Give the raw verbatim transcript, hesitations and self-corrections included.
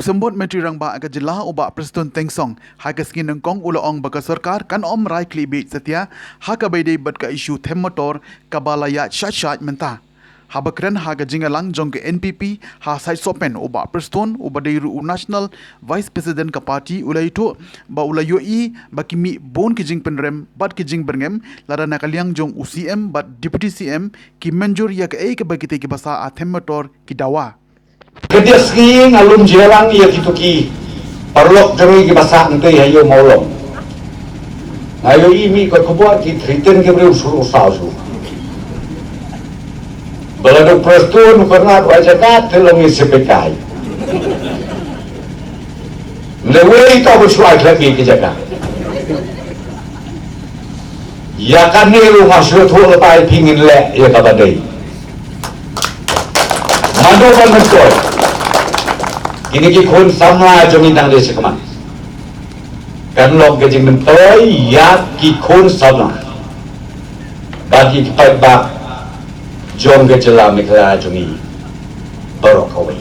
Tymboid Myntri Rangbah ka jylla u Bah Prestone Tynsong ha ka sngi nyngkong u la ong ba ka sorkar kan ym rai khlieh bieit satia ha kaba ïadei bad ka issue them motor kaba la ïaid shait-shait mynta. Haba kren ha ka jingïalang jong ka N P P ha Saitsohpen, u Bah Prestone uba dei ruh u National Vice President ka party u la ïathuh ba u la ïohi ba ki mih bun ki jingpynrem bad ki jingbyrngem lada na ka liang jong u C M bad Deputy C M ki mynjur ïa kaei kaba kitei ki basa a them motor ki dawa. Ka diak sngi nga lum jingïalang ïa kito ki paralok jong ngi kiba sah ngi ha ïew Mawlong. Nga ïohi mih kot khubor ki threaten ki briew shuh shuh. Ba la dep Prestone u Bernard u ai jaka te long i sepekai. Lewei to ba shuwa khlem ki jaka. Ïa kane ruh nga shu ïathuh lypa ïa phi, ngin leh ïa kaba dei. Mano ban myntoi. Kine ki khun samla jong ngi tang dei sha khmat. Kan long ka jingmyntoi ïa ki khun samla bad ki paidbah jong ka jylla Meghalaya jong ngi baroh kawei.